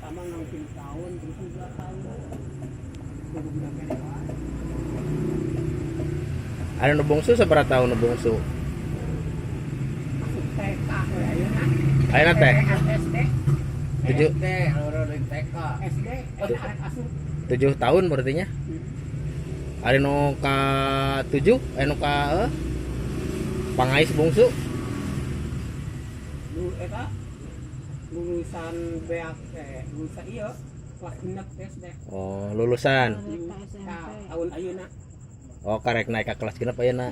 Pertama 6 tahun, terus 2 tahun. Tunggu budak keneh wae. Ada nu bungsu sabaraha tahun nu bungsu? Masuk TK we ayeuna. Ayeuna teh SD. 7 SD, loro TK. SD, arek asup. 7 tahun berarti nya. Ada nu ka 7, aya nu ka pangais bungsu. Lu eta lulusan beak lulusan ieu kelas 6 SD. Oh, lulusan. Nah, tahun ayeuna. Oh, karek naik ke kelas 6 ayeuna.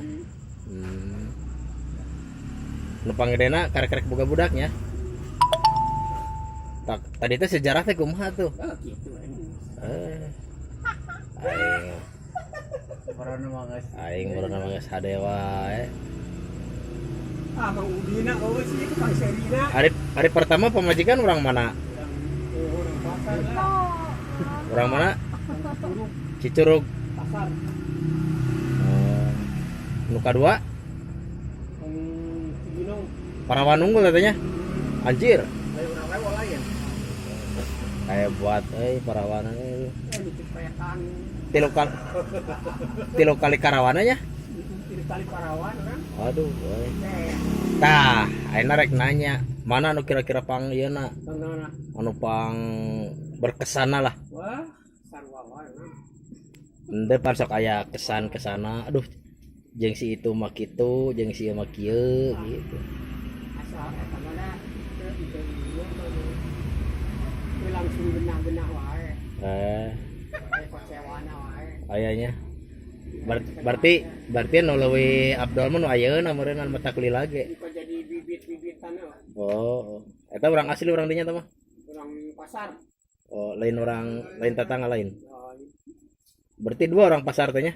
Nu panggedena karek-karek boga budaknya. Tak, tadi teh sejarah teh kumaha tuh? Oh, gitu. Eh. Aing, Corona mah geus. Aing baru nama geus hade wae. Ah, Mang Udina eueuh sih itu Kang Serina. Hari hari pertama pamajikan orang mana? Orang oh, orang pasar lah. Orang mana? Orang Curug Cicurug. Pasar. Oh. Nu kadua Orang Cibinong. Parawan unggul katanya. Anjir. Lain urang lewo lain. Kayak buat parawan euy. Eh, nu cepetan. Tilu kali tilu kali karawananya. Tilu kali parawan orang. Aduh, euy. Eh, Tah, ayeuna rek nanya, mana nu kira-kira pang ieu na? Bang naon? Anu pang berkesana lah. Wah, sarua wae orang. Ende pan sok aya kesan kesana. Aduh, jeung si itu mah kitu, jeung si ieu mah kieu gitu. Asal eta mah da teu ieu ieu mah teu langsung genah-genah wae. Eh, Aya kecewana wae. ayanya. Berarti berarti nu leuwih abdol mah nu ayeuna meureunna matak lila ge. Jika jadi bibit-bibitan lah. Oh, eta orang asli orang dinya teh mah. Orang pasar. Oh, lain orang lain tetangga lain. Oh, Berarti dua orang pasar teh nya.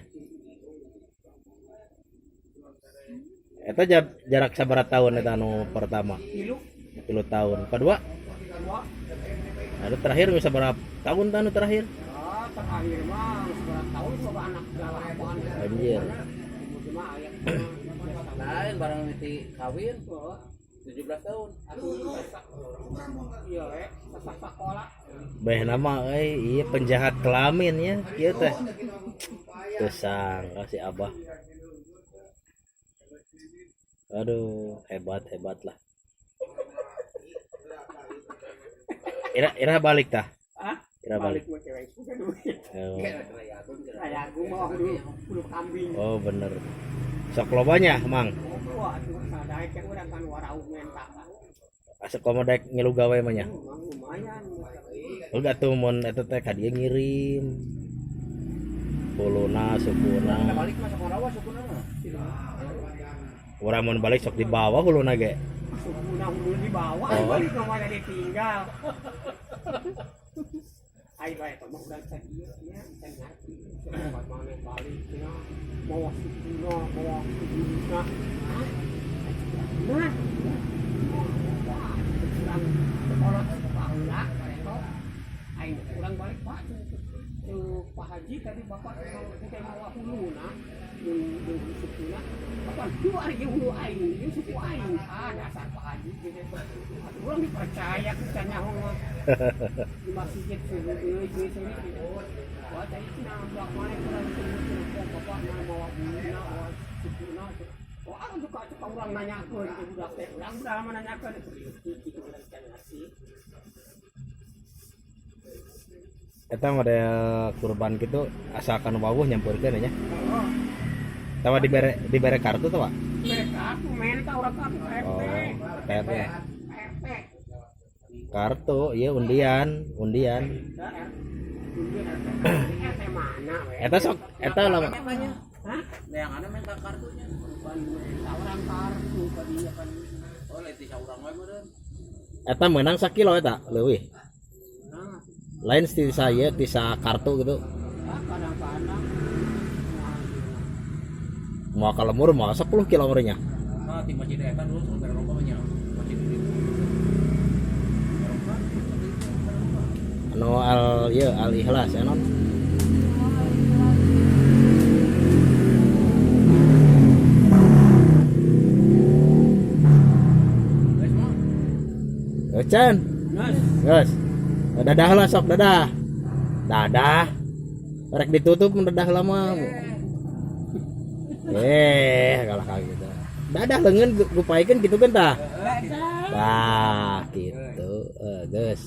Eta jarak sabaraha tahun eta anu pertama? Tilu. 3 tahun. Kedua? Dua. Ada terakhir bisa berapa tahun tah anu terakhir? Ya, terakhir mah geus berapa tahun coba anak dalapan. Anjir. Cuma aya. Lain barang miti kawin Oh, 17 tahun. atuh iya we, sasah sakola. Beh nama euy, ieu penjahat kelamin ya, kieu teh. Teu sangka si Abah. Aduh, hebat hebat lah. Ira ira balik tah. Hah? Ira balik. Balik mah cewek suka duit. Oh, Kayak aku mau dulu bulu kambing. oh bener. Sok lobanya, Mang. Wah, atuh sadae ke urang kan warau menta. Asa komo daek ngilu gawe mah nya. Mang lumayan. Udah tuh mun eta teh ka dieu ngirim. Huluna, sukuna. Kita balik mah sok rawa sukuna mah. Urang mun balik sok dibawa huluna ge. Sukuna hulu dibawa, Oh. balik ke mana ditinggal. Ai bae teh mah urang can ieu nya, can ngarti. Coba mana balik nya, bawa sukuna, bawa sukuna. Hah? Nah, wah, urang kolot baheula bareto. Aing urang balik Pak cek Pak Haji tadi bapak mau kita mawa huluna jeung jeung sukuna. Bapak itu ari ieu hulu aing, ieu suku aing. Ah, dasar Pak Haji gitu. Atuh urang dipercaya ku can nyaho mah. Di masjid suhu deui deui seuri gitu. Wah, tadi cenah budak mana kurang disebut cenah bapak na mawa huluna, mawa sukuna. Wah, atuh ka cek urang nanyakeun ke budak teh. Urang udah lama nanyakeun gitu urang can ngerti. Eta model kurban gitu asalkan wawuh nyampurkeun nya. Oh, Tawa dibere dibere kartu tawa? mereka tuh minta urang kartu RT. Oh, RT. RT. Kartu, iya undian, undian. RT mana we? Eta sok eta lama Hah? Yang ana minta kartunya. Bukan minta orang kartu tadinya kan. Oh, lain ti saurang wae meureun. Eta menang sakilo eta leuwih. Nah, Lain ti saya ti kartu gitu. ah, kadang-kadang Mau ka lemur mau 10 kilo nya. Nah, di masjid eta dulu sok Eropa mah nya. Masjid itu. Eropa, Eropa. Anu al ieu al ikhlas ya non. Guys, mah. Ecan. Nas. Geus. Dadah lah sok, dadah. Dadah. Rek ditutup mun dadah lama. Eh, kalah kayak gitu. Dadah leungeun gupaikeun gitu kan tah. Dadah. Tah, gitu. Eh, geus.